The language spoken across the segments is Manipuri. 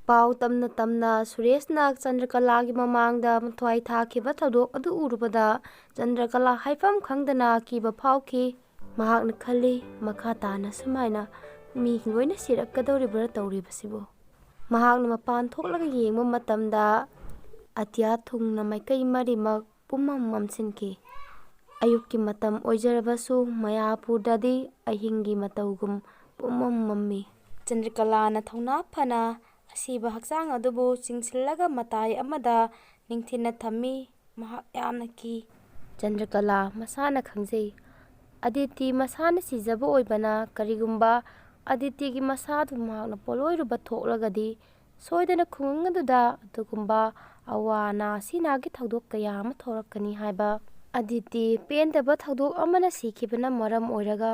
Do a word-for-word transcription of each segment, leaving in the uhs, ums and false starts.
ꯄꯥꯎ ꯇꯝꯅ ꯇꯝꯅ ꯁꯨꯔꯦꯁꯅ ꯆꯟꯗ꯭ꯔꯀꯂꯥꯒꯤ ꯃꯃꯥꯡꯗ ꯃꯊ꯭ꯋꯥꯏ ꯊꯥꯈꯤꯕ ꯊꯧꯗꯣꯛ ꯑꯗꯨ ꯎꯔꯨꯕꯗ ꯆꯟꯗ꯭ꯔꯀꯂꯥ ꯍꯥꯏꯐꯝ ꯈꯪꯗꯅ ꯑꯀꯤꯕ ꯐꯥꯎꯈꯤ꯫ ꯃꯍꯥꯛꯅ ꯈꯜꯂꯤ, "ꯃꯈꯥ ꯇꯥꯅ ꯁꯨꯃꯥꯏꯅ ꯃꯤ ꯂꯣꯏꯅ ꯁꯤꯔꯛꯀꯗꯧꯔꯤꯕ꯭ꯔꯥ ꯇꯧꯔꯤꯕꯁꯤꯕꯨ?" ꯃꯍꯥꯛꯅ ꯃꯄꯥꯟ ꯊꯣꯛꯂꯒ ꯌꯦꯡꯕ ꯃꯇꯝꯗ ꯑꯇꯤꯌꯥ ꯊꯨꯡꯅ ꯃꯥꯏꯀꯩ ꯃꯔꯤꯃꯛ ꯄꯨꯝꯃꯝ ꯃꯝꯁꯤꯟꯈꯤ꯫ ꯑꯌꯨꯛꯀꯤ ꯃꯇꯝ ꯑꯣꯏꯖꯔꯕꯁꯨ ꯃꯌꯥꯄꯨꯔꯗꯗꯤ ꯑꯍꯤꯡꯒꯤ ꯃꯇꯧꯒꯨꯝ ꯄꯨꯝꯃꯝ ꯃꯝꯃꯤ꯫ ꯆꯟꯗ꯭ꯔꯀꯂꯥꯅ ꯊꯧꯅꯥ ꯐꯅ ꯑꯁꯤꯕ ꯍꯛꯆꯥꯡ ꯑꯗꯨꯕꯨ ꯆꯤꯡꯁꯤꯜꯂꯒ ꯃꯇꯥꯏ ꯑꯃꯗ ꯅꯤꯡꯊꯤꯅ ꯊꯝꯃꯤ꯫ ꯃꯍꯥꯛ ꯌꯥꯝꯅ ꯀꯤ꯫ ꯆꯟꯗ꯭ꯔꯀꯂꯥ ꯃꯁꯥꯅ ꯈꯪꯖꯩ, ꯑꯗꯤꯇꯤ ꯃꯁꯥꯅ ꯁꯤꯖꯕ ꯑꯣꯏꯕꯅ ꯀꯔꯤꯒꯨꯝꯕ ꯑꯗꯤꯇꯤꯒꯤ ꯃꯁꯥꯗꯨ ꯃꯍꯥꯛꯅ ꯄꯣꯠꯂꯣꯏꯔꯨꯕ ꯊꯣꯛꯂꯒꯗꯤ ꯁꯣꯏꯗꯅ ꯈꯨꯡꯒꯪ ꯑꯗꯨꯗ ꯑꯗꯨꯒꯨꯝꯕ ꯑꯋꯥ ꯑꯅꯥ ꯑꯁꯤ ꯅꯥꯒꯤ ꯊꯧꯗꯣꯛ ꯀꯌꯥ ꯑꯃ ꯊꯣꯛꯂꯛꯀꯅꯤ ꯍꯥꯏꯕ꯫ ꯑꯗꯤꯇꯤ ꯄꯦꯟꯗꯕ ꯊꯧꯗꯣꯛ ꯑꯃꯅ ꯁꯤꯈꯤꯕꯅ ꯃꯔꯝ ꯑꯣꯏꯔꯒ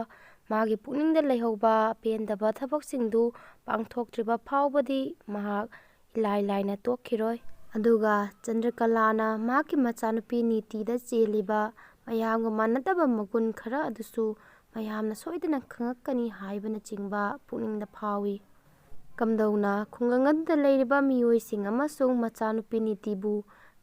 ꯃꯥꯒꯤ ꯄꯨꯛꯅꯤꯡꯗ ꯂꯩꯍꯧꯕ ꯄꯦꯟꯗꯕ ꯊꯕꯛꯁꯤꯡꯗꯨ ꯄꯥꯡꯊꯣꯛꯇ꯭ꯔꯤꯕ ꯐꯥꯎꯕꯗꯤ ꯃꯍꯥꯛ ꯏꯂꯥꯏ ꯂꯥꯏꯅ ꯇꯣꯛꯈꯤꯔꯣꯏ꯫ ꯑꯗꯨꯒ ꯆꯟꯗ꯭ꯔꯀꯂꯥꯅ ꯃꯍꯥꯛꯀꯤ ꯃꯆꯥꯅꯨꯄꯤ ꯅꯤꯇꯤꯗ ꯆꯦꯜꯂꯤꯕ ꯃꯌꯥꯝꯒ ꯃꯥꯟꯅꯗꯕ ꯃꯒꯨꯟ ꯈꯔ ꯑꯗꯨꯁꯨ ꯃꯌꯥꯝꯅ ꯁꯣꯏꯗꯅ ꯈꯪꯉꯛꯀꯅꯤ ꯍꯥꯏꯕꯅꯆꯤꯡꯕ ꯄꯨꯛꯅꯤꯡꯗ ꯐꯥꯎꯏ꯫ ꯀꯝꯗꯧꯅ ꯈꯨꯡꯒꯪ ꯑꯗꯨꯗ ꯂꯩꯔꯤꯕ ꯃꯤꯑꯣꯏꯁꯤꯡ ꯑꯃꯁꯨꯡ ꯃꯆꯥꯅꯨꯄꯤ ꯅꯤꯇꯤꯕꯨ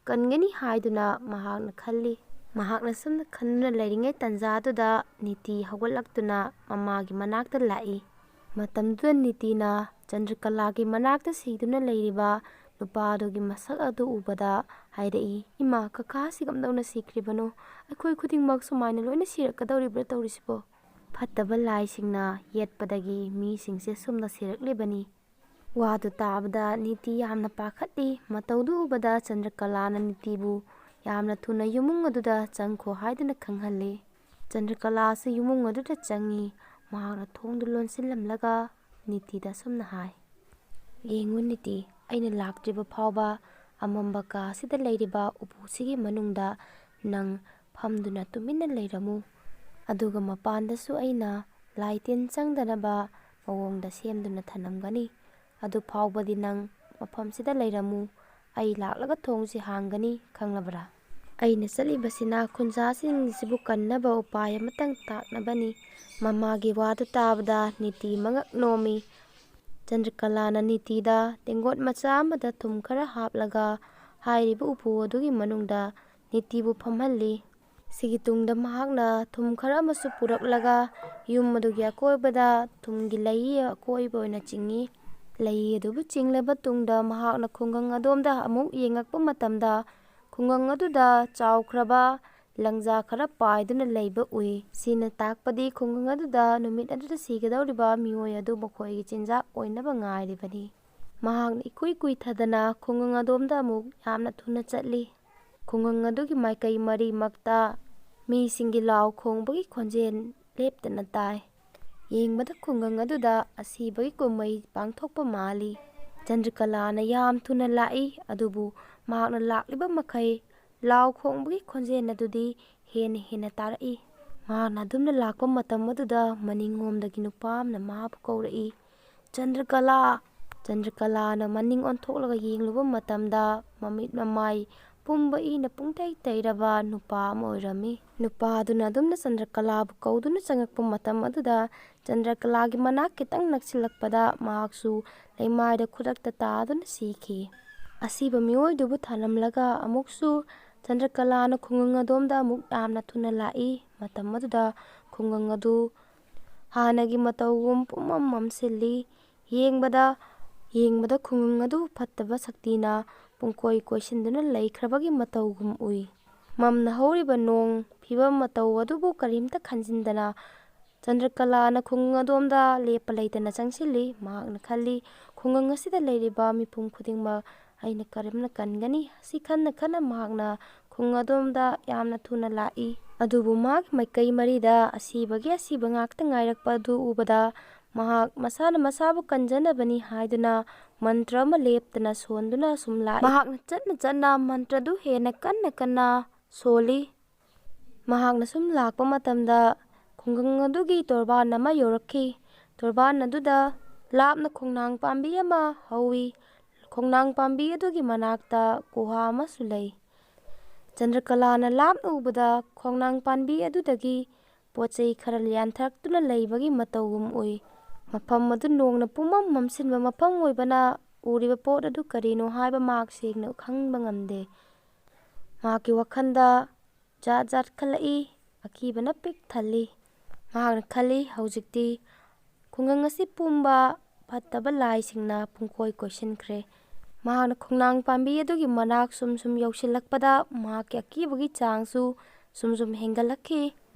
ꯀꯟꯒꯅꯤ ꯍꯥꯏꯗꯨꯅ ꯃꯍꯥꯛꯅ ꯈꯜꯂꯤ꯫ ꯃꯍꯥꯛꯅ ꯁꯨꯝꯅ ꯈꯟꯗꯨꯅ ꯂꯩꯔꯤꯉꯩ ꯇꯥꯟꯖꯥꯗꯨꯗ ꯅꯤꯇꯤ ꯍꯧꯒꯠꯂꯛꯇꯨꯅ ꯃꯃꯥꯒꯤ ꯃꯅꯥꯛꯇ ꯂꯥꯛꯏ꯫ ꯃꯇꯝꯗꯨꯗ ꯅꯤꯇꯤꯅ ꯆꯟꯗ꯭ꯔꯀꯂꯥꯒꯤ ꯃꯅꯥꯛꯇ ꯁꯤꯗꯨꯅ ꯂꯩꯔꯤꯕ ꯅꯨꯄꯥꯗꯨꯒꯤ ꯃꯁꯛ ꯑꯗꯨ ꯎꯕꯗ ꯍꯥꯏꯔꯛꯏ, "ꯏꯃꯥ, ꯀꯀꯥꯁꯤ ꯀꯝꯗꯧꯅ ꯁꯤꯈ꯭ꯔꯤꯕꯅꯣ? ꯑꯩꯈꯣꯏ ꯈꯨꯗꯤꯡꯃꯛ ꯁꯨꯃꯥꯏꯅ ꯂꯣꯏꯅ ꯁꯤꯔꯛꯀꯗꯧꯔꯤꯕ꯭ꯔꯥ ꯇꯧꯔꯤꯁꯤꯕꯣ?" ꯐꯠꯇꯕ ꯂꯥꯏꯁꯤꯡꯅ ꯌꯦꯠꯄꯗꯒꯤ ꯃꯤꯁꯤꯡꯁꯦ ꯁꯨꯝꯅ ꯁꯤꯔꯛꯂꯤꯕꯅꯤ꯫ ꯋꯥꯗꯨ ꯇꯥꯕꯗ ꯅꯤꯇꯤ ꯌꯥꯝꯅ ꯄꯥꯈꯠꯂꯤ꯫ ꯃꯇꯧꯗꯨ ꯎꯕꯗ ꯆꯟꯗ꯭ꯔꯀꯂꯥꯅ ꯅꯤꯇꯤꯕꯨ ꯌꯥꯝꯅ ꯊꯨꯅ ꯌꯨꯃꯨꯡ ꯑꯗꯨꯗ ꯆꯪꯈꯣ ꯍꯥꯏꯗꯨꯅ ꯈꯪꯍꯜꯂꯤ꯫ ꯆꯟꯗ꯭ꯔꯀꯂꯥꯁꯨ ꯌꯨꯃꯨꯡ ꯑꯗꯨꯗ ꯆꯪꯉꯤ꯫ ꯃꯍꯥꯛꯅ ꯊꯣꯡꯗꯨ ꯂꯣꯟꯁꯤꯜꯂꯝꯂꯒ ꯅꯤꯇꯤꯗ ꯑꯁꯨꯝꯅ ꯍꯥꯏ, "ꯌꯦꯡꯉꯨ ꯅꯤꯇꯤ, ꯑꯩꯅ ꯂꯥꯛꯇ꯭ꯔꯤꯕ ꯐꯥꯎꯕ ꯑꯃꯝꯕ ꯀꯥ ꯑꯁꯤꯗ ꯂꯩꯔꯤꯕ ꯎꯄꯨꯁꯤꯒꯤ ꯃꯅꯨꯡꯗ ꯅꯪ ꯐꯝꯗꯨꯅ ꯇꯨꯃꯤꯟꯅ ꯂꯩꯔꯝꯃꯨ꯫ ꯑꯗꯨꯒ ꯃꯄꯥꯟꯗꯁꯨ ꯑꯩꯅ ꯂꯥꯏ ꯇꯤꯟ ꯆꯪꯗꯅꯕ ꯃꯑꯣꯡꯗ ꯁꯦꯝꯗꯨꯅ ꯊꯅꯝꯒꯅꯤ꯫ ꯑꯗꯨ ꯐꯥꯎꯕꯗꯤ ꯅꯪ ꯃꯐꯝꯁꯤꯗ ꯂꯩꯔꯝꯃꯨ꯫ ꯑꯩ ꯂꯥꯛꯂꯒ ꯊꯣꯡꯁꯤ ꯍꯥꯡꯒꯅꯤ, ꯈꯪꯂꯕ꯭ꯔꯥ? ꯑꯩꯅ ꯆꯠꯂꯤꯕꯁꯤꯅ ꯈꯨꯟꯖꯥꯁꯤꯡꯁꯤꯕꯨ ꯀꯟꯅꯕ ꯎꯄꯥꯏ ꯑꯃꯇꯪ ꯇꯥꯛꯅꯕꯅꯤ꯫" ꯃꯃꯥꯒꯤ ꯋꯥꯗꯨ ꯇꯥꯕꯗ ꯅꯤꯇꯤ ꯃꯉꯛ ꯅꯣꯝꯃꯤ꯫ ꯆꯟꯗ꯭ꯔꯀꯂꯥꯅ ꯅꯤꯇꯤꯗ ꯇꯦꯡꯒꯣꯠ ꯃꯆꯥ ꯑꯃꯗ ꯊꯨꯝ ꯈꯔ ꯍꯥꯞꯂꯒ ꯍꯥꯏꯔꯤꯕ ꯎꯄꯨ ꯑꯗꯨꯒꯤ ꯃꯅꯨꯡꯗ ꯅꯤꯇꯤꯕꯨ ꯐꯝꯍꯜꯂꯤ꯫ ꯁꯤꯒꯤ ꯇꯨꯡꯗ ꯃꯍꯥꯛꯅ ꯊꯨꯝ ꯈꯔ ꯑꯃꯁꯨ ꯄꯨꯔꯛꯂꯒ ꯌꯨꯝ ꯑꯗꯨꯒꯤ ꯑꯀꯣꯏꯕꯗ ꯊꯨꯝꯒꯤ ꯂꯩ ꯑꯀꯣꯏꯕ ꯑꯣꯏꯅ ꯆꯤꯡꯏ꯫ ꯂꯩ ꯑꯗꯨꯕꯨ ꯆꯤꯡꯂꯕ ꯇꯨꯡꯗ ꯃꯍꯥꯛꯅ ꯈꯨꯡꯒꯪ ꯑꯗꯣꯝꯗ ꯑꯃꯨꯛ ꯌꯦꯡꯉꯛꯄ ꯃꯇꯝꯗ ꯈꯨꯡꯒꯪ ꯑꯗꯨꯗ ꯆꯥꯎꯈ꯭ꯔꯕ ꯂꯪꯖꯥ ꯈꯔ ꯄꯥꯏꯗꯨꯅ ꯂꯩꯕ ꯎꯏ꯫ ꯁꯤꯅ ꯇꯥꯛꯄꯗꯤ ꯈꯨꯡꯒꯪ ꯑꯗꯨꯗ ꯅꯨꯃꯤꯠ ꯑꯗꯨꯗ ꯁꯤꯒꯗꯧꯔꯤꯕ ꯃꯤꯑꯣꯏ ꯑꯗꯨ ꯃꯈꯣꯏꯒꯤ ꯆꯤꯟꯖꯥꯛ ꯑꯣꯏꯅꯕ ꯉꯥꯏꯔꯤꯕꯅꯤ꯫ ꯃꯍꯥꯛꯅ ꯏꯀꯨꯏ ꯀꯨꯏꯊꯗꯅ ꯈꯨꯡꯒꯪ ꯑꯗꯣꯝꯗ ꯑꯃꯨꯛ ꯌꯥꯝꯅ ꯊꯨꯅ ꯆꯠꯂꯤ꯫ ꯈꯨꯡꯒꯪ ꯑꯗꯨꯒꯤ ꯃꯥꯏꯀꯩ ꯃꯔꯤꯃꯛꯇ ꯃꯤꯁꯤꯡꯒꯤ ꯂꯥꯎ ꯈꯣꯡꯕꯒꯤ ꯈꯣꯟꯖꯦꯜ ꯂꯦꯞꯇꯅ ꯇꯥꯏ꯫ ꯌꯦꯡꯕꯗ ꯈꯨꯡꯒꯪ ꯑꯗꯨꯗ ꯑꯁꯤꯕꯒꯤ ꯀꯨꯝꯍꯩ ꯄꯥꯡꯊꯣꯛꯄ ꯃꯥꯜꯂꯤ꯫ ꯆꯟꯗ꯭ꯔꯀꯂꯥꯅ ꯌꯥꯝ ꯊꯨꯅ ꯂꯥꯛꯏ, ꯑꯗꯨꯕꯨ ꯃꯍꯥꯛꯅ ꯂꯥꯛꯂꯤꯕ ꯃꯈꯩ ꯂꯥꯎ ꯈꯣꯡꯕꯒꯤ ꯈꯣꯟꯖꯦꯜ ꯑꯗꯨꯗꯤ ꯍꯦꯟꯅ ꯍꯦꯟꯅ ꯇꯥꯔꯛꯏ꯫ ꯃꯍꯥꯛꯅ ꯑꯗꯨꯝꯅ ꯂꯥꯛꯄ ꯃꯇꯝ ꯑꯗꯨꯗ ꯃꯅꯤꯡꯂꯣꯝꯗꯒꯤ ꯅꯨꯄꯥ ꯑꯃꯅ ꯃꯍꯥꯛꯄꯨ ꯀꯧꯔꯛꯏ, "ꯆꯟꯗ꯭ꯔꯀꯂꯥ!" ꯆꯟꯗ꯭ꯔꯀꯂꯥꯅ ꯃꯅꯤꯡ ꯑꯣꯟꯊꯣꯛꯂꯒ ꯌꯦꯡꯂꯨꯕ ꯃꯇꯝꯗ ꯃꯃꯤꯠ ꯃꯃꯥꯏ ꯄꯨꯝꯕ ꯏꯅ ꯄꯨꯡꯇꯩ ꯇꯩꯔꯕ ꯅꯨꯄꯥ ꯑꯃ ꯑꯣꯏꯔꯝꯃꯤ꯫ ꯅꯨꯄꯥ ꯑꯗꯨꯅ ꯑꯗꯨꯝꯅ ꯆꯟꯗ꯭ꯔꯀꯂꯥꯕꯨ ꯀꯧꯗꯨꯅ ꯆꯪꯉꯛꯄ ꯃꯇꯝ ꯑꯗꯨꯗ ꯆꯟꯗ꯭ꯔꯀꯂꯥꯒꯤ ꯃꯅꯥꯛ ꯈꯤꯇꯪ ꯅꯛꯁꯤꯜꯂꯛꯄꯗ ꯃꯍꯥꯛꯁꯨ ꯂꯩꯃꯥꯏꯗ ꯈꯨꯗꯛꯇ ꯇꯥꯗꯨꯅ ꯁꯤꯈꯤ꯫ ꯑꯁꯤꯕ ꯃꯤꯑꯣꯏꯗꯨꯕꯨ ꯊꯥꯂꯝꯂꯒ ꯑꯃꯨꯛꯁꯨ ꯆꯟꯗ꯭ꯔꯀꯂꯥꯅ ꯈꯨꯡꯒꯪ ꯑꯗꯣꯝꯗ ꯑꯃꯨꯛ ꯌꯥꯝꯅ ꯊꯨꯅ ꯂꯥꯛꯏ꯫ ꯃꯇꯝ ꯑꯗꯨꯗ ꯈꯨꯡꯒꯪ ꯑꯗꯨ ꯍꯥꯟꯅꯒꯤ ꯃꯇꯧꯒꯨꯝ ꯄꯨꯝꯃꯝ ꯃꯝꯁꯤꯜꯂꯤ꯫ ꯌꯦꯡꯕꯗ, ꯌꯦꯡꯕꯗ ꯈꯨꯡꯒꯪ ꯑꯗꯨ ꯐꯠꯇꯕ ꯁꯛꯇꯤꯅ ꯄꯨꯡꯀꯣꯏ ꯀꯣꯏꯁꯤꯟꯗꯨꯅ ꯂꯩꯈ꯭ꯔꯕꯒꯤ ꯃꯇꯧꯒꯨꯝ ꯎꯏ꯫ ꯃꯝꯅ ꯍꯧꯔꯤꯕ ꯅꯣꯡ ꯐꯤꯕꯝ ꯃꯇꯧ ꯑꯗꯨꯕꯨ ꯀꯔꯤꯝꯇ ꯈꯟꯖꯤꯟꯗꯅ ꯆꯟꯗ꯭ꯔꯀꯂꯥꯅ ꯈꯨꯡꯒꯪ ꯑꯗꯣꯝꯗ ꯂꯦꯞꯄ ꯂꯩꯇꯅ ꯆꯪꯁꯤꯜꯂꯤ꯫ ꯃꯍꯥꯛꯅ ꯈꯜꯂꯤ, "ꯈꯨꯡꯒꯪ ꯑꯁꯤꯗ ꯂꯩꯔꯤꯕ ꯃꯤꯄꯨꯝ ꯈꯨꯗꯤꯡꯃꯛ ꯑꯩꯅ ꯀꯔꯝꯅ ꯀꯟꯒꯅꯤ?" ꯑꯁꯤ ꯈꯟꯅ ꯈꯟꯅ ꯃꯍꯥꯛꯅ ꯈꯨꯡꯒꯪ ꯑꯗꯣꯝꯗ ꯌꯥꯝꯅ ꯊꯨꯅ ꯂꯥꯛꯏ꯫ ꯑꯗꯨꯕꯨ ꯃꯍꯥꯛꯀꯤ ꯃꯥꯏꯀꯩ ꯃꯔꯤꯗ ꯑꯁꯤꯕꯒꯤ ꯑꯁꯤꯕ ꯉꯥꯛꯇ ꯉꯥꯏꯔꯛꯄ ꯑꯗꯨ ꯎꯕꯗ ꯃꯍꯥꯛ ꯃꯁꯥꯅ ꯃꯁꯥꯕꯨ ꯀꯟꯖꯅꯕꯅꯤ ꯍꯥꯏꯗꯨꯅ ꯃꯟꯇ꯭ꯔ ꯑꯃ ꯂꯦꯞꯇꯅ ꯁꯣꯟꯗꯨꯅ ꯁꯨꯝ ꯂꯥꯛꯏ꯫ ꯃꯍꯥꯛꯅ ꯆꯠꯅ ꯆꯠꯅ ꯃꯟꯇ꯭ꯔꯗꯨ ꯍꯦꯟꯅ ꯀꯟꯅ ꯀꯟꯅ ꯁꯣꯜꯂꯤ꯫ ꯃꯍꯥꯛꯅ ꯁꯨꯝ ꯂꯥꯛꯄ ꯃꯇꯝꯗ ꯈꯨꯡꯒꯪ ꯑꯗꯨꯒꯤ ꯇꯣꯔꯕꯥꯟ ꯑꯃ ꯌꯧꯔꯛꯈꯤ꯫ ꯇꯣꯔꯕꯥꯟ ꯑꯗꯨꯗ ꯂꯥꯞꯅ ꯈꯣꯡꯅꯥꯡ ꯄꯥꯝꯕꯤ ꯑꯃ ꯍꯧꯏ꯫ ꯈꯣꯡꯅꯥꯡ ꯄꯥꯝꯕꯤ ꯑꯗꯨꯒꯤ ꯃꯅꯥꯛꯇ ꯒꯨꯍꯥ ꯑꯃꯁꯨ ꯂꯩ꯫ ꯆꯟꯗ꯭ꯔꯀꯂꯥꯅ ꯂꯥꯞꯅ ꯎꯕꯗ ꯈꯣꯡꯅꯥꯡ ꯄꯥꯝꯕꯤ ꯑꯗꯨꯗꯒꯤ ꯄꯣꯠ ꯆꯩ ꯈꯔ ꯌꯥꯟꯊꯔꯛꯇꯨꯅ ꯂꯩꯕꯒꯤ ꯃꯇꯧꯒꯨꯝ ꯎꯏ꯫ ꯃꯐꯝ ꯑꯗꯨ ꯅꯣꯡꯅ ꯄꯨꯝꯃꯝ ꯃꯝꯁꯤꯟꯕ ꯃꯐꯝ ꯑꯣꯏꯕꯅ ꯎꯔꯤꯕ ꯄꯣꯠ ꯑꯗꯨ ꯀꯔꯤꯅꯣ ꯍꯥꯏꯕ ꯃꯍꯥꯛ ꯁꯦꯡꯅ ꯈꯪꯕ ꯉꯝꯗꯦ꯫ ꯃꯍꯥꯛꯀꯤ ꯋꯥꯈꯜꯗ ꯖꯥꯠ ꯖꯥꯠ ꯈꯜꯂꯛꯏ꯫ ꯑꯀꯤꯕꯅ ꯄꯤꯛ ꯊꯜꯂꯤ꯫ ꯃꯍꯥꯛꯅ ꯈꯜꯂꯤ, ꯍꯧꯖꯤꯛꯇꯤ ꯈꯨꯡꯒꯪ ꯑꯁꯤ ꯄꯨꯝꯕ ꯐꯠꯇꯕ ꯂꯥꯏꯁꯤꯡꯅ ꯄꯨꯡꯀꯣꯏ ꯀꯣꯏꯁꯤꯟꯈ꯭ꯔꯦ꯫ ꯃꯍꯥꯛꯅ ꯈꯣꯡꯅꯥꯡ ꯄꯥꯝꯕꯤ ꯑꯗꯨꯒꯤ ꯃꯅꯥꯛ ꯁꯨꯝ ꯁꯨꯝ ꯌꯧꯁꯤꯜꯂꯛꯄꯗ ꯃꯍꯥꯛꯀꯤ ꯑꯀꯤꯕꯒꯤ ꯆꯥꯡꯁꯨ ꯁꯨꯝ ꯁꯨꯝ ꯍꯦꯟꯒꯠꯂꯛꯈꯤ꯫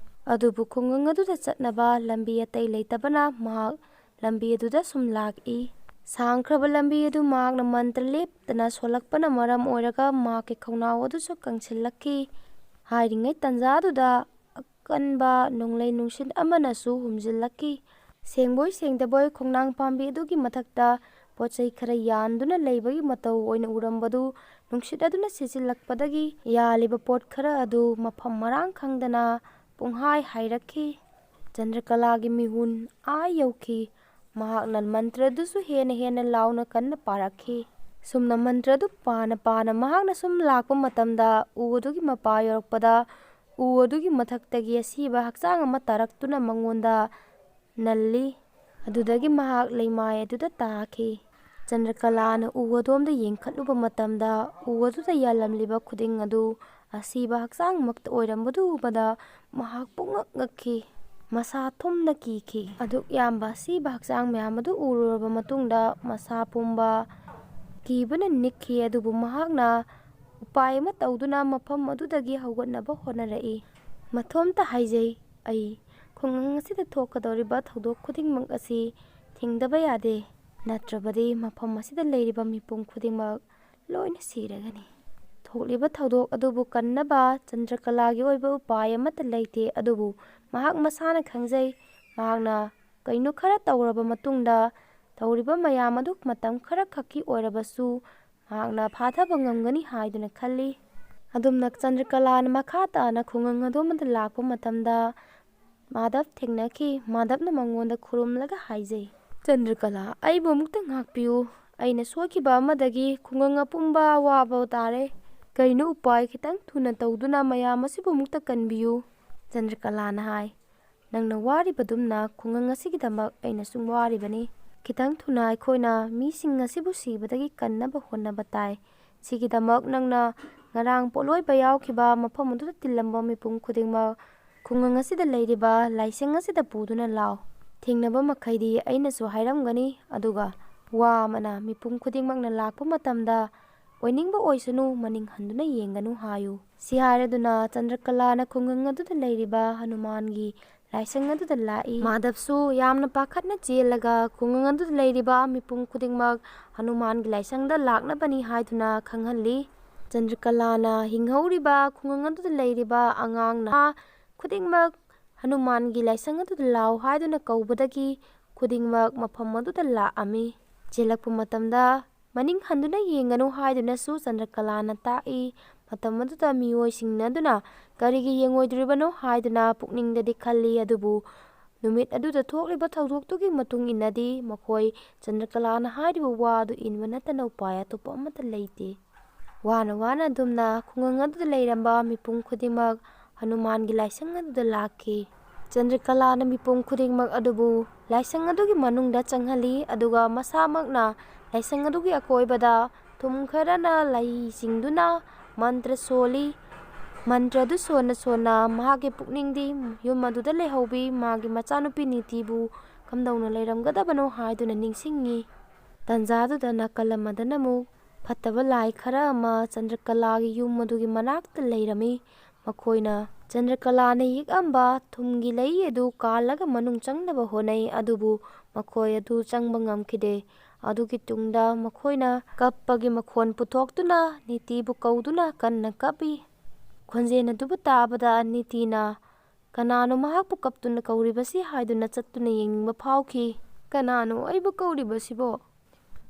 ꯑꯗꯨꯕꯨ ꯈꯨꯡꯒꯪ ꯑꯗꯨꯗ ꯆꯠꯅꯕ ꯂꯝꯕꯤ ꯑꯇꯩ ꯂꯩꯇꯕꯅ ꯃꯍꯥꯛ ꯂꯝꯕꯤ ꯑꯗꯨꯗ ꯁꯨꯝ ꯂꯥꯛꯏ꯫ ꯁꯥꯡꯈ꯭ꯔꯕ ꯂꯝꯕꯤ ꯑꯗꯨ ꯃꯍꯥꯛꯅ ꯃꯟꯇ꯭ꯔ ꯂꯦꯞꯇꯅ ꯁꯣꯜꯂꯛꯄꯅ ꯃꯔꯝ ꯑꯣꯏꯔꯒ ꯃꯍꯥꯛꯀꯤ ꯈꯧꯅꯥꯎ ꯑꯗꯨꯁꯨ ꯀꯪꯁꯤꯜꯂꯛꯈꯤ꯫ ꯍꯥꯏꯔꯤꯉꯩ ꯇꯟꯖꯥꯗꯨꯗ ꯑꯀꯟꯕ ꯅꯣꯡꯂꯩ ꯅꯨꯡꯁꯤꯠ ꯑꯃꯅꯁꯨ ꯍꯨꯝꯖꯤꯜꯂꯛꯈꯤ꯫ ꯁꯦꯡꯕꯣꯏ ꯁꯦꯡꯗꯕꯣꯏ ꯈꯣꯡꯅꯥꯡ ꯄꯥꯝꯕꯤ ꯑꯗꯨꯒꯤ ꯃꯊꯛꯇ ꯄꯣꯠ ꯆꯩ ꯈꯔ ꯌꯥꯟꯗꯨꯅ ꯂꯩꯕꯒꯤ ꯃꯇꯧ ꯑꯣꯏꯅ ꯎꯔꯝꯕꯗꯨ ꯅꯨꯡꯁꯤꯠ ꯑꯗꯨꯅ ꯁꯤꯠꯆꯤꯜꯂꯛꯄꯗꯒꯤ ꯌꯥꯜꯂꯤꯕ ꯄꯣꯠ ꯈꯔ ꯑꯗꯨ ꯃꯐꯝ ꯃꯔꯥꯡ ꯈꯪꯗꯅ ꯄꯨꯡꯍꯥꯏ ꯍꯥꯏꯔꯛꯈꯤ꯫ ꯆꯟꯗ꯭ꯔꯀꯂꯥꯒꯤ ꯃꯤꯍꯨꯟ ꯑꯥ ꯌꯧꯈꯤ꯫ ꯃꯍꯥꯛꯅ ꯃꯟꯇ꯭ꯔꯗꯨꯁꯨ ꯍꯦꯟꯅ ꯍꯦꯟꯅ ꯂꯥꯎꯅ ꯀꯟꯅ ꯄꯥꯔꯛꯈꯤ꯫ ꯁꯨꯝꯅ ꯃꯟꯇ꯭ꯔꯗꯨ ꯄꯥꯅ ꯄꯥꯅ ꯃꯍꯥꯛꯅ ꯁꯨꯝ ꯂꯥꯛꯄ ꯃꯇꯝꯗ ꯎ ꯑꯗꯨꯒꯤ ꯃꯄꯥ ꯌꯧꯔꯛꯄꯗ ꯎ ꯑꯗꯨꯒꯤ ꯃꯊꯛꯇꯒꯤ ꯑꯁꯤꯕ ꯍꯛꯆꯥꯡ ꯑꯃ ꯇꯥꯔꯛꯇꯨꯅ ꯃꯉꯣꯟꯗ ꯅꯜꯂꯤ꯫ ꯑꯗꯨꯗꯒꯤ ꯃꯍꯥꯛ ꯂꯩꯃꯥꯏ ꯑꯗꯨꯗ ꯇꯥꯈꯤ꯫ ꯆꯟꯗ꯭ꯔꯀꯂꯥꯅ ꯎ ꯑꯗꯣꯝꯗ ꯌꯦꯡꯈꯠꯂꯨꯕ ꯃꯇꯝꯗ ꯎ ꯑꯗꯨꯗ ꯌꯥꯜꯂꯝꯂꯤꯕ ꯈꯨꯗꯤꯡ ꯑꯗꯨ ꯑꯁꯤꯕ ꯍꯛꯆꯥꯡꯃꯛꯇ ꯑꯣꯏꯔꯝꯕꯗꯨ ꯎꯕꯗ ꯃꯍꯥꯛ ꯄꯨꯡꯉꯛ ꯉꯛꯈꯤ꯫ ꯃꯁꯥ ꯊꯨꯝꯅ ꯀꯤꯈꯤ꯫ ꯑꯗꯨꯛ ꯌꯥꯝꯕ ꯑꯁꯤꯕ ꯍꯛꯆꯥꯡ ꯃꯌꯥꯝ ꯑꯗꯨ ꯎꯔꯨꯔꯕ ꯃꯇꯨꯡꯗ ꯃꯁꯥ ꯄꯨꯝꯕ ꯀꯤꯕꯅ ꯅꯤꯛꯈꯤ꯫ ꯑꯗꯨꯕꯨ ꯃꯍꯥꯛꯅ ꯎꯄꯥꯏ ꯑꯃ ꯇꯧꯗꯨꯅ ꯃꯐꯝ ꯑꯗꯨꯗꯒꯤ ꯍꯧꯒꯠꯅꯕ ꯍꯣꯠꯅꯔꯛꯏ꯫ ꯃꯊꯣꯝꯇ ꯍꯥꯏꯖꯩ, ꯑꯩ ꯈꯨꯡꯒꯪ ꯑꯁꯤꯗ ꯊꯣꯛꯀꯗꯧꯔꯤꯕ ꯊꯧꯗꯣꯛ ꯈꯨꯗꯤꯡꯃꯛ ꯑꯁꯤ ꯊꯤꯡꯗꯕ ꯌꯥꯗꯦ, ꯅꯠꯇ꯭ꯔꯕꯗꯤ ꯃꯐꯝ ꯑꯁꯤꯗ ꯂꯩꯔꯤꯕ ꯃꯤꯄꯨꯝ ꯈꯨꯗꯤꯡꯃꯛ ꯂꯣꯏꯅ ꯁꯤꯔꯒꯅꯤ꯫ ꯊꯣꯛꯂꯤꯕ ꯊꯧꯗꯣꯛ ꯑꯗꯨꯕꯨ ꯀꯟꯅꯕ ꯆꯟꯗ꯭ꯔꯀꯂꯥꯒꯤ ꯑꯣꯏꯕ ꯎꯄꯥꯏ ꯑꯃꯠꯇ ꯂꯩꯇꯦ, ꯑꯗꯨꯕꯨ ꯃꯍꯥꯛ ꯃꯁꯥꯅ ꯈꯪꯖꯩ꯫ ꯃꯍꯥꯛꯅ ꯀꯩꯅꯣ ꯈꯔ ꯇꯧꯔꯕ ꯃꯇꯨꯡꯗ ꯇꯧꯔꯤꯕ ꯃꯌꯥꯝ ꯑꯗꯨ ꯃꯇꯝ ꯈꯔꯈꯛꯀꯤ ꯑꯣꯏꯔꯕꯁꯨ ꯃꯍꯥꯛꯅ ꯐꯥꯊꯕ ꯉꯝꯒꯅꯤ ꯍꯥꯏꯗꯨꯅ ꯈꯜꯂꯤ꯫ ꯑꯗꯨꯝꯅ ꯆꯟꯗ꯭ꯔꯀꯂꯥꯅ ꯃꯈꯥ ꯇꯥꯅ ꯈꯨꯡꯒꯪ ꯑꯗꯨ ꯑꯃꯗ ꯂꯥꯛꯄ ꯃꯇꯝꯗ ꯃꯥꯙꯕ ꯊꯦꯡꯅꯈꯤ꯫ ꯃꯥꯙꯕꯅ ꯃꯉꯣꯟꯗ ꯈꯨꯔꯨꯝꯂꯒ ꯍꯥꯏꯖꯩ, "ꯆꯟꯗ꯭ꯔꯀꯂꯥ, ꯑꯩꯕꯨ ꯑꯃꯨꯛꯇ ꯉꯥꯛꯄꯤꯌꯨ꯫ ꯑꯩꯅ ꯁꯣꯏꯈꯤꯕ ꯑꯃꯗꯒꯤ ꯈꯨꯡꯒꯪ ꯑꯄꯨꯝꯕ ꯑꯋꯥꯕ ꯇꯥꯔꯦ꯫ ꯀꯔꯤꯅꯣ ꯎꯄꯥꯏ ꯈꯤꯇꯪ ꯊꯨꯅ ꯇꯧꯗꯨꯅ ꯃꯌꯥꯝ ꯑꯁꯤꯕꯨ ꯑꯃꯨꯛꯇ ꯀꯟꯕꯤꯌꯨ꯫" ꯆꯟꯗ꯭ꯔꯀꯂꯥꯅ ꯍꯥꯏ, ꯅꯪꯅ ꯋꯥꯔꯤꯕꯗꯨꯝꯅ ꯈꯨꯡꯒꯪ ꯑꯁꯤꯒꯤꯗꯃꯛ ꯑꯩꯅꯁꯨ ꯋꯥꯔꯤꯕꯅꯤ꯫ ꯈꯤꯇꯪ ꯊꯨꯅ ꯑꯩꯈꯣꯏꯅ ꯃꯤꯁꯤꯡ ꯑꯁꯤꯕꯨ ꯁꯤꯕꯗꯒꯤ ꯀꯟꯅꯕ ꯍꯣꯠꯅꯕ ꯇꯥꯏ꯫ ꯁꯤꯒꯤꯗꯃꯛ ꯅꯪꯅ ꯉꯔꯥꯡ ꯄꯣꯠꯂꯣꯏꯕ ꯌꯥꯎꯈꯤꯕ ꯃꯐꯝ ꯑꯗꯨꯗ ꯇꯤꯜꯂꯝꯕ ꯃꯤꯄꯨꯝ ꯈꯨꯗꯤꯡꯃꯛ ꯈꯨꯡꯒꯪ ꯑꯁꯤꯗ ꯂꯩꯔꯤꯕ ꯂꯥꯏꯁꯪ ꯑꯁꯤꯗ ꯄꯨꯗꯨꯅ ꯂꯥꯛꯑꯣ꯫ ꯊꯦꯡꯅꯕ ꯃꯈꯩꯗꯤ ꯑꯩꯅꯁꯨ ꯍꯥꯏꯔꯝꯒꯅꯤ, ꯑꯗꯨꯒ ꯋꯥ ꯑꯃꯅ ꯃꯤꯄꯨꯝ ꯈꯨꯗꯤꯡꯃꯛꯅ ꯂꯥꯛꯄ ꯃꯇꯝꯗ ꯑꯣꯏꯅꯤꯡꯕ ꯑꯣꯏꯁꯅꯨ, ꯃꯅꯤꯡ ꯍꯟꯗꯨꯅ ꯌꯦꯡꯒꯅꯨ ꯍꯥꯏꯌꯨ꯫ ꯁꯤ ꯍꯥꯏꯔꯗꯨꯅ ꯆꯟꯗ꯭ꯔꯀꯂꯥꯅ ꯈꯨꯡꯒꯪ ꯑꯗꯨꯗ ꯂꯩꯔꯤꯕ ꯍꯅꯨꯃꯥꯟꯒꯤ ꯂꯥꯏꯁꯪ ꯑꯗꯨꯗ ꯂꯥꯛꯏ꯫ ꯃꯥꯙꯕꯁꯨ ꯌꯥꯝꯅ ꯄꯥꯈꯠꯅ ꯆꯦꯜꯂꯒ ꯈꯨꯡꯒꯪ ꯑꯗꯨꯗ ꯂꯩꯔꯤꯕ ꯃꯤꯄꯨꯝ ꯈꯨꯗꯤꯡꯃꯛ ꯍꯅꯨꯃꯥꯟꯒꯤ ꯂꯥꯏꯁꯪꯗ ꯂꯥꯛꯅꯕꯅꯤ ꯍꯥꯏꯗꯨꯅ ꯈꯪꯍꯜꯂꯤ꯫ ꯆꯟꯗ꯭ꯔꯀꯂꯥꯅ ꯍꯤꯡꯍꯧꯔꯤꯕ ꯈꯨꯡꯒꯪ ꯑꯗꯨꯗ ꯂꯩꯔꯤꯕ ꯑꯉꯥꯡ ꯅꯍꯥ ꯈꯨꯗꯤꯡꯃꯛ ꯍꯅꯨꯃꯥꯟꯒꯤ ꯂꯥꯏꯁꯪ ꯑꯗꯨꯗ ꯂꯥꯛꯑꯣ ꯍꯥꯏꯗꯨꯅ ꯀꯧꯕꯗꯒꯤ ꯈꯨꯗꯤꯡꯃꯛ ꯃꯐꯝ ꯑꯗꯨꯗ ꯂꯥꯛꯑꯝꯃꯤ꯫ ꯆꯦꯜꯂꯛꯄ ꯃꯇꯝꯗ ꯃꯅꯤꯡ ꯍꯟꯗꯨꯅ ꯌꯦꯡꯒꯅꯨ ꯍꯥꯏꯗꯨꯅꯁꯨ ꯆꯟꯗ꯭ꯔꯀꯂꯥꯅ ꯇꯥꯛꯏ꯫ ꯃꯇꯝ ꯑꯗꯨꯗ ꯃꯤꯑꯣꯏꯁꯤꯡ ꯑꯗꯨꯅ ꯀꯔꯤꯒꯤ ꯌꯦꯡꯉꯣꯏꯗꯣꯔꯤꯕꯅꯣ ꯍꯥꯏꯗꯨꯅ ꯄꯨꯛꯅꯤꯡꯗꯗꯤ ꯈꯜꯂꯤ, ꯑꯗꯨꯕꯨ ꯅꯨꯃꯤꯠ ꯑꯗꯨꯗ ꯊꯣꯛꯂꯤꯕ ꯊꯧꯗꯣꯛꯇꯨꯒꯤ ꯃꯇꯨꯡ ꯏꯟꯅꯗꯤ ꯃꯈꯣꯏ ꯆꯟꯗ꯭ꯔꯀꯂꯥꯅ ꯍꯥꯏꯔꯤꯕ ꯋꯥ ꯑꯗꯨ ꯏꯟꯕ ꯅꯠꯇꯅ ꯎꯄꯥꯏ ꯑꯇꯣꯞꯄ ꯑꯃꯠꯇ ꯂꯩꯇꯦ꯫ ꯋꯥꯅ ꯋꯥꯅ ꯑꯗꯨꯝꯅ ꯈꯨꯡꯒꯪ ꯑꯗꯨꯗ ꯂꯩꯔꯝꯕ ꯃꯤꯄꯨꯝ ꯈꯨꯗꯤꯡꯃꯛ ꯍꯅꯨꯃꯥꯟꯒꯤ ꯂꯥꯏꯁꯪ ꯑꯗꯨꯗ ꯂꯥꯛꯈꯤ꯫ ꯆꯟꯗ꯭ꯔꯀꯂꯥꯅ ꯃꯤꯄꯨꯝ ꯈꯨꯗꯤꯡꯃꯛ ꯑꯗꯨꯕꯨ ꯂꯥꯏꯁꯪ ꯑꯗꯨꯒꯤ ꯃꯅꯨꯡꯗ ꯆꯪꯍꯜꯂꯤ, ꯑꯗꯨꯒ ꯃꯁꯥꯃꯛꯅ ꯂꯥꯏꯁꯪ ꯑꯗꯨꯒꯤ ꯑꯀꯣꯏꯕꯗ ꯊꯨꯝ ꯈꯔꯅ ꯂꯩ ꯆꯤꯡꯗꯨꯅ ꯃꯟꯇ꯭ꯔ ꯁꯣꯜꯂꯤ꯫ ꯃꯟꯇ꯭ꯔ ꯑꯗꯨ ꯁꯣꯟꯅ ꯁꯣꯟꯅ ꯃꯍꯥꯛꯀꯤ ꯄꯨꯛꯅꯤꯡꯗꯤ ꯌꯨꯝ ꯑꯗꯨꯗ ꯂꯩꯍꯧꯕꯤ ꯃꯥꯒꯤ ꯃꯆꯥꯅꯨꯄꯤ ꯅꯤꯇꯤꯕꯨ ꯀꯝꯗꯧꯅ ꯂꯩꯔꯝꯒꯗꯕꯅꯣ ꯍꯥꯏꯗꯨꯅ ꯅꯤꯡꯁꯤꯡꯉꯤ꯫ ꯇꯟꯖꯥꯗꯨꯗ ꯅꯥꯀꯜ ꯑꯃꯗꯅ ꯑꯃꯨꯛ ꯐꯠꯇꯕ ꯂꯥꯏ ꯈꯔ ꯑꯃ ꯆꯟꯗ꯭ꯔꯀꯂꯥꯒꯤ ꯌꯨꯝ ꯑꯗꯨꯒꯤ ꯃꯅꯥꯛꯇ ꯂꯩꯔꯝꯃꯤ꯫ ꯃꯈꯣꯏꯅ ꯆꯟꯗ꯭ꯔꯀꯂꯥꯅ ꯌꯦꯛꯑꯝꯕ ꯊꯨꯝꯒꯤ ꯂꯩ ꯑꯗꯨ ꯀꯥꯜꯂꯒ ꯃꯅꯨꯡ ꯆꯪꯅꯕ ꯍꯣꯠꯅꯩ, ꯑꯗꯨꯕꯨ ꯃꯈꯣꯏ ꯑꯗꯨ ꯆꯪꯕ ꯉꯝꯈꯤꯗꯦ꯫ ꯑꯗꯨꯒꯤ ꯇꯨꯡꯗ ꯃꯈꯣꯏꯅ ꯀꯞꯄꯒꯤ ꯃꯈꯣꯟ ꯄꯨꯊꯣꯛꯇꯨꯅ ꯅꯤꯇꯤꯕꯨ ꯀꯧꯗꯨꯅ ꯀꯟꯅ ꯀꯞꯄꯤ꯫ ꯈꯣꯟꯖꯦꯜ ꯑꯗꯨꯕꯨ ꯇꯥꯕꯗ ꯅꯤꯇꯤꯅ, "ꯀꯅꯥꯅꯣ ꯃꯍꯥꯛꯄꯨ ꯀꯞꯇꯨꯅ ꯀꯧꯔꯤꯕꯁꯤ?" ꯍꯥꯏꯗꯨꯅ ꯆꯠꯇꯨꯅ ꯌꯦꯡꯅꯤꯡꯕ ꯐꯥꯎꯈꯤ꯫ "ꯀꯅꯥꯅꯣ ꯑꯩꯕꯨ ꯀꯧꯔꯤꯕꯁꯤꯕꯣ?"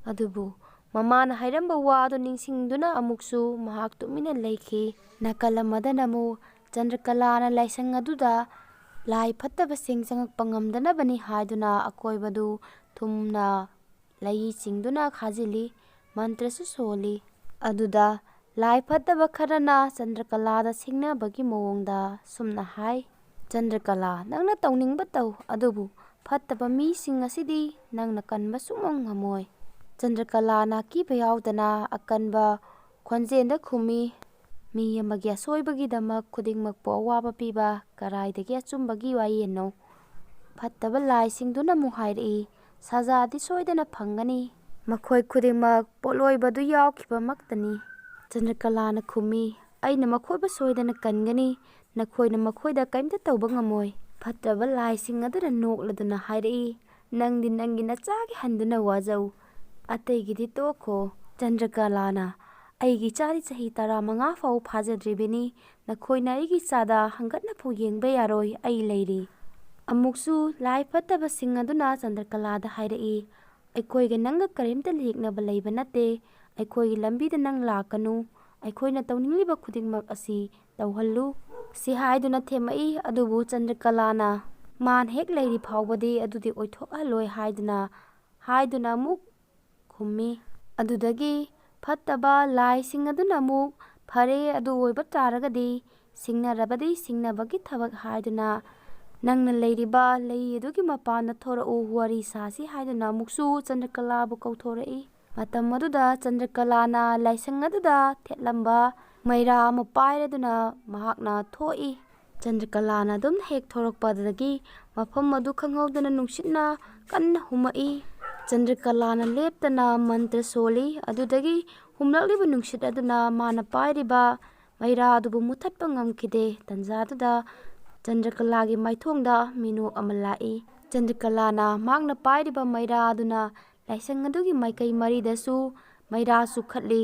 ꯑꯗꯨꯕꯨ ꯃꯃꯥꯅ ꯍꯥꯏꯔꯝꯕ ꯋꯥꯗꯨ ꯅꯤꯡꯁꯤꯡꯗꯨꯅ ꯑꯃꯨꯛꯁꯨ ꯃꯍꯥꯛ ꯇꯨꯃꯤꯟꯅ ꯂꯩꯈꯤ꯫ ꯅꯥꯀꯜ ꯑꯃꯗꯅ ꯑꯃꯨꯛ ꯆꯟꯗ꯭ꯔꯀꯂꯥꯅ ꯂꯥꯏꯁꯪ ꯑꯗꯨꯗ ꯂꯥꯏ ꯐꯠꯇꯕꯁꯤꯡ ꯆꯪꯉꯛꯄ ꯉꯝꯗꯅꯕꯅꯤ ꯍꯥꯏꯗꯨꯅ ꯑꯀꯣꯏꯕꯗꯨ ꯊꯨꯝꯅ ꯂꯩ ꯆꯤꯡꯗꯨꯅ ꯈꯥꯖꯤꯜꯂꯤ, ꯃꯟꯇ꯭ꯔꯁꯨ ꯁꯣꯜꯂꯤ꯫ ꯑꯗꯨꯗ ꯂꯥꯏ ꯐꯠꯇꯕ ꯈꯔꯅ ꯆꯟꯗ꯭ꯔꯀꯂꯥꯗ ꯁꯤꯡꯅꯕꯒꯤ ꯃꯑꯣꯡꯗ ꯁꯨꯝꯅ ꯍꯥꯏ, "ꯆꯟꯗ꯭ꯔꯀꯂꯥ, ꯅꯪꯅ ꯇꯧꯅꯤꯡꯕ ꯇꯧ, ꯑꯗꯨꯕꯨ ꯐꯠꯇꯕ ꯃꯤꯁꯤꯡ ꯑꯁꯤꯗꯤ ꯅꯪꯅ ꯀꯟꯕ ꯁꯨꯡꯉꯝ ꯉꯝꯃꯣꯏ꯫" ꯆꯟꯗ꯭ꯔꯀꯂꯥꯅ ꯑꯀꯤꯕ ꯌꯥꯎꯗꯅ ꯑꯀꯟꯕ ꯈꯣꯟꯖꯦꯜꯗ ꯈꯨꯝꯃꯤ, "ꯃꯤ ꯑꯃꯒꯤ ꯑꯁꯣꯏꯕꯒꯤꯗꯃꯛ ꯈꯨꯗꯤꯡꯃꯛꯄꯨ ꯑꯋꯥꯕ ꯄꯤꯕ ꯀꯔꯥꯏꯗꯒꯤ ꯑꯆꯨꯝꯕꯒꯤ ꯋꯥꯌꯦꯜꯅꯣ?" ꯐꯠꯇꯕ ꯂꯥꯏꯁꯤꯡꯗꯨꯅ ꯑꯃꯨꯛ ꯍꯥꯏꯔꯛꯏ, "ꯁꯖꯥꯗꯤ ꯁꯣꯏꯗꯅ ꯐꯪꯒꯅꯤ꯫ ꯃꯈꯣꯏ ꯈꯨꯗꯤꯡꯃꯛ ꯄꯣꯠꯂꯣꯏꯕꯗꯨ ꯌꯥꯎꯈꯤꯕꯃꯛꯇꯅꯤ꯫" ꯆꯟꯗ꯭ꯔꯀꯂꯥꯅ ꯈꯨꯝꯃꯤ, "ꯑꯩꯅ ꯃꯈꯣꯏꯕꯨ ꯁꯣꯏꯗꯅ ꯀꯟꯒꯅꯤ꯫ ꯅꯈꯣꯏꯅ ꯃꯈꯣꯏꯗ ꯀꯔꯤꯝꯇ ꯇꯧꯕ ꯉꯝꯃꯣꯏ꯫" ꯐꯠꯇꯕ ꯂꯥꯏꯁꯤꯡ ꯑꯗꯨꯅ ꯅꯣꯛꯂꯗꯨꯅ ꯍꯥꯏꯔꯛꯏ, "ꯅꯪꯗꯤ ꯅꯪꯒꯤ ꯅꯆꯥꯒꯤ ꯍꯟꯗꯨꯅ ꯋꯥꯖꯧ꯫ ꯑꯇꯩꯒꯤꯗꯤ ꯇꯣꯛꯈꯣ꯫" ꯆꯟꯗ꯭ꯔꯀꯂꯥꯅ, "ꯑꯩꯒꯤ ꯏꯆꯥꯗꯤ ꯆꯍꯤ ꯇꯔꯥꯃꯉꯥ ꯐꯥꯎ ꯐꯥꯖꯗ꯭ꯔꯤꯕꯅꯤ꯫ ꯅꯈꯣꯏꯅ ꯑꯩꯒꯤ ꯏꯆꯥꯗ ꯍꯪꯒꯠꯅꯐꯥꯎ ꯌꯦꯡꯕ ꯌꯥꯔꯣꯏ, ꯑꯩ ꯂꯩꯔꯤ꯫" ꯑꯃꯨꯛꯁꯨ ꯂꯥꯏ ꯐꯠꯇꯕꯁꯤꯡ ꯑꯗꯨꯅ ꯆꯟꯗ꯭ꯔꯀꯂꯥꯗ ꯍꯥꯏꯔꯛꯏ, "ꯑꯩꯈꯣꯏꯒ ꯅꯪꯒ ꯀꯔꯤꯝꯇ ꯂꯦꯛꯅꯕ ꯂꯩꯕ ꯅꯠꯇꯦ꯫ ꯑꯩꯈꯣꯏꯒꯤ ꯂꯝꯕꯤꯗ ꯅꯪ ꯂꯥꯛꯀꯅꯨ꯫ ꯑꯩꯈꯣꯏꯅ ꯇꯧꯅꯤꯡꯂꯤꯕ ꯈꯨꯗꯤꯡꯃꯛ ꯑꯁꯤ ꯇꯧꯍꯜꯂꯨ," ꯁꯤ ꯍꯥꯏꯗꯨꯅ ꯊꯦꯝꯃꯛꯏ꯫ ꯑꯗꯨꯕꯨ ꯆꯟꯗ꯭ꯔꯀꯂꯥꯅ, "ꯃꯥꯅ ꯍꯦꯛ ꯂꯩꯔꯤ ꯐꯥꯎꯕꯗꯤ ꯑꯗꯨꯗꯤ ꯑꯣꯏꯊꯣꯛꯍꯜꯂꯣꯏ" ꯍꯥꯏꯗꯨꯅ, ꯍꯥꯏꯗꯨꯅ ꯑꯃꯨꯛ ꯈꯨꯝꯃꯤ꯫ ꯑꯗꯨꯗꯒꯤ ꯐꯠꯇꯕ ꯂꯥꯏꯁꯤꯡ ꯑꯗꯨꯅ ꯑꯃꯨꯛ, "ꯐꯔꯦ, ꯑꯗꯨ ꯑꯣꯏꯕ ꯇꯥꯔꯒꯗꯤ ꯁꯤꯡꯅꯔꯕꯗꯤ ꯁꯤꯡꯅꯕꯒꯤ ꯊꯕꯛ" ꯍꯥꯏꯗꯨꯅ, "ꯅꯪꯅ ꯂꯩꯔꯤꯕ ꯂꯩ ꯑꯗꯨꯒꯤ ꯃꯄꯥꯟꯗ ꯊꯣꯔꯛꯎ, ꯋꯥꯔꯤ ꯁꯥꯁꯤ" ꯍꯥꯏꯗꯨꯅ ꯑꯃꯨꯛꯁꯨ ꯆꯟꯗ꯭ꯔꯀꯂꯥꯕꯨ ꯀꯧꯊꯣꯔꯛꯏ꯫ ꯃꯇꯝ ꯑꯗꯨꯗ ꯆꯟꯗ꯭ꯔꯀꯂꯥꯅ ꯂꯥꯏꯁꯪ ꯑꯗꯨꯗ ꯊꯦꯠꯂꯝꯕ ꯃꯩꯔꯥ ꯑꯃ ꯄꯥꯏꯔꯗꯨꯅ ꯃꯍꯥꯛꯅ ꯊꯣꯛꯏ꯫ ꯆꯟꯗ꯭ꯔꯀꯂꯥꯅ ꯑꯗꯨꯝ ꯍꯦꯛ ꯊꯣꯔꯛꯄꯗꯒꯤ ꯃꯐꯝ ꯑꯗꯨ ꯈꯪꯍꯧꯗꯅ ꯅꯨꯡꯁꯤꯠꯅ ꯀꯟꯅ ꯍꯨꯝꯃꯛꯏ꯫ ꯆꯟꯗ꯭ꯔꯀꯂꯥꯅ ꯂꯦꯞꯇꯅ ꯃꯟꯇ꯭ꯔ ꯁꯣꯜꯂꯤ꯫ ꯑꯗꯨꯗꯒꯤ ꯍꯨꯝꯂꯛꯂꯤꯕ ꯅꯨꯡꯁꯤꯠ ꯑꯗꯨꯅ ꯃꯥꯅ ꯄꯥꯏꯔꯤꯕ ꯃꯩꯔꯥ ꯑꯗꯨꯕꯨ ꯃꯨꯊꯠꯄ ꯉꯝꯈꯤꯗꯦ꯫ ꯇꯟꯖꯥꯗꯨꯗ ꯆꯟꯗ꯭ꯔꯀꯂꯥꯒꯤ ꯃꯥꯏꯊꯣꯡꯗ ꯃꯤꯅꯣꯛ ꯑꯃ ꯂꯥꯛꯏ꯫ ꯆꯟꯗ꯭ꯔꯀꯂꯥꯅ ꯃꯍꯥꯛꯅ ꯄꯥꯏꯔꯤꯕ ꯃꯩꯔꯥ ꯑꯗꯨꯅ ꯂꯥꯏꯁꯪ ꯑꯗꯨꯒꯤ ꯃꯥꯏꯀꯩ ꯃꯔꯤꯗꯁꯨ ꯃꯩꯔꯥ ꯆꯨꯈꯠꯂꯤ꯫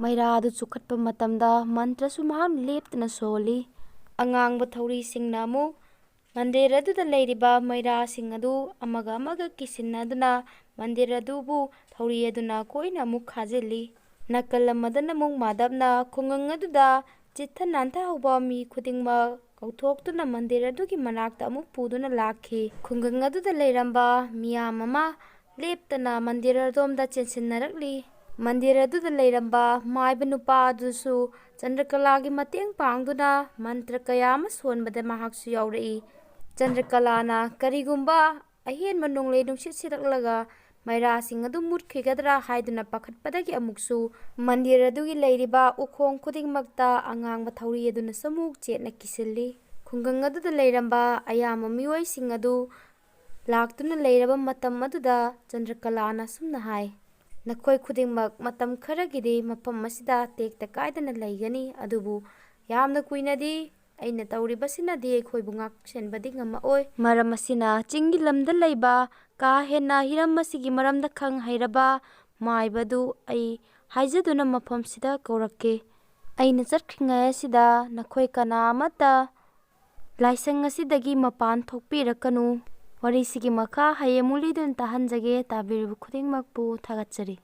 ꯃꯩꯔꯥ ꯑꯗꯨ ꯆꯨꯈꯠꯄ ꯃꯇꯝꯗ ꯃꯟꯇ꯭ꯔꯁꯨ ꯃꯍꯥꯛꯅ ꯂꯦꯞꯇꯅ ꯁꯣꯜꯂꯤ꯫ ꯑꯉꯥꯡꯕ ꯊꯧꯔꯤꯁꯤꯡꯅ ꯑꯃꯨꯛ ꯃꯟꯗꯤꯔ ꯑꯗꯨꯗ ꯂꯩꯔꯤꯕ ꯃꯩꯔꯥꯁꯤꯡ ꯑꯗꯨ ꯑꯃꯒ ꯑꯃꯒ ꯀꯤꯁꯤꯟꯅꯗꯨꯅ ꯃꯟꯗꯤꯔ ꯑꯗꯨꯕꯨ ꯊꯧꯔꯤ ꯑꯗꯨꯅ ꯀꯣꯏꯅ ꯑꯃꯨꯛ ꯈꯥꯖꯤꯜꯂꯤ꯫ ꯅꯥꯀꯜ ꯑꯃꯗꯅ ꯑꯃꯨꯛ ꯃꯥꯙꯕꯅ ꯈꯨꯡꯒꯪ ꯑꯗꯨꯗ ꯆꯤꯠꯊ ꯅꯥꯟꯊꯍꯧꯕ ꯃꯤ ꯈꯨꯗꯤꯡꯃꯛ ꯀꯧꯊꯣꯛꯇꯨꯅ ꯃꯟꯗꯤꯔ ꯑꯗꯨꯒꯤ ꯃꯅꯥꯛꯇ ꯑꯃꯨꯛ ꯄꯨꯗꯨꯅ ꯂꯥꯛꯈꯤ꯫ ꯈꯨꯡꯒꯪ ꯑꯗꯨꯗ ꯂꯩꯔꯝꯕ ꯃꯤꯌꯥꯝ ꯑꯃ ꯂꯦꯞꯇꯅ ꯃꯟꯗꯤꯔ ꯑꯗꯣꯝꯗ ꯆꯦꯟꯁꯤꯟꯅꯔꯛꯂꯤ꯫ ꯃꯟꯗꯤꯔ ꯑꯗꯨꯗ ꯂꯩꯔꯝꯕ ꯃꯥꯏꯕ ꯅꯨꯄꯥ ꯑꯗꯨꯁꯨ ꯆꯟꯗ꯭ꯔꯀꯂꯥꯒꯤ ꯃꯇꯦꯡ ꯄꯥꯡꯗꯨꯅ ꯃꯟꯇ꯭ꯔ ꯀꯌꯥ ꯑꯃ ꯁꯣꯟꯕꯗ ꯃꯍꯥꯛꯁꯨ ꯌꯥꯎꯔꯛꯏ꯫ ꯆꯟꯗ꯭ꯔꯀꯂꯥꯅ ꯀꯔꯤꯒꯨꯝꯕ ꯑꯍꯦꯟꯕ ꯅꯣꯡꯂꯩ ꯅꯨꯡꯁꯤꯠ ꯁꯤꯠꯂꯛꯂꯒ ꯃꯩꯔꯥꯁꯤꯡ ꯑꯗꯨ ꯃꯨꯠꯈꯤꯒꯗ꯭ꯔꯥ ꯍꯥꯏꯗꯨꯅ ꯄꯥꯈꯠꯄꯗꯒꯤ ꯑꯃꯨꯛꯁꯨ ꯃꯟꯗꯤꯔ ꯑꯗꯨꯒꯤ ꯂꯩꯔꯤꯕ ꯎꯈꯣꯡ ꯈꯨꯗꯤꯡꯃꯛꯇ ꯑꯉꯥꯡꯕ ꯊꯧꯔꯤ ꯑꯗꯨꯅꯁꯨ ꯑꯃꯨꯛ ꯆꯦꯠꯅ ꯀꯤꯁꯤꯜꯂꯤ꯫ ꯈꯨꯡꯒꯪ ꯑꯗꯨꯗ ꯂꯩꯔꯝꯕ ꯑꯌꯥꯝꯕ ꯃꯤꯑꯣꯏꯁꯤꯡ ꯑꯗꯨ ꯂꯥꯛꯇꯨꯅ ꯂꯩꯔꯕ ꯃꯇꯝ ꯑꯗꯨꯗ ꯆꯟꯗ꯭ꯔꯀꯂꯥꯅ ꯑꯁꯨꯝꯅ ꯍꯥꯏ, "ꯅꯈꯣꯏ ꯈꯨꯗꯤꯡꯃꯛ ꯃꯇꯝ ꯈꯔꯒꯤꯗꯤ ꯃꯐꯝ ꯑꯁꯤꯗ ꯇꯦꯛꯇ ꯀꯥꯏꯗꯅ ꯂꯩꯒꯅꯤ, ꯑꯗꯨꯕꯨ ꯌꯥꯝꯅ ꯀꯨꯏꯅꯗꯤ ꯑꯩꯅ ꯇꯧꯔꯤꯕꯁꯤꯅꯗꯤ ꯑꯩꯈꯣꯏꯕꯨ ꯉꯥꯛꯁꯦꯟꯕꯗꯤ ꯉꯝꯃꯛꯑꯣꯏ꯫ ꯃꯔꯝ ꯑꯁꯤꯅ ꯆꯤꯡꯒꯤ ꯂꯝꯗ ꯂꯩꯕ ꯀꯥ ꯍꯦꯟꯅ ꯍꯤꯔꯝ ꯑꯁꯤꯒꯤ ꯃꯔꯝꯗ ꯈꯪ ꯍꯩꯔꯕ ꯃꯥꯏꯕꯗꯨ ꯑꯩ ꯍꯥꯏꯖꯗꯨꯅ ꯃꯐꯝꯁꯤꯗ ꯀꯧꯔꯛꯀꯦ꯫ ꯑꯩꯅ ꯆꯠꯈ꯭ꯔꯤꯉꯩ ꯑꯁꯤꯗ ꯅꯈꯣꯏ ꯀꯅꯥ ꯑꯃꯠꯇ ꯂꯥꯏꯁꯪ ꯑꯁꯤꯗꯒꯤ ꯃꯄꯥꯟ ꯊꯣꯛꯄꯤꯔꯛꯀꯅꯨ꯫" ꯋꯥꯔꯤꯁꯤꯒꯤ ꯃꯈꯥ ꯍꯌꯦꯡ ꯑꯃꯨꯛ ꯂꯤꯗꯨꯅ ꯇꯥꯍꯟꯖꯒꯦ꯫ ꯇꯥꯕꯤꯔꯤꯕ ꯈꯨꯗꯤꯡꯃꯛꯄꯨ ꯊꯥꯒꯠꯆꯔꯤ꯫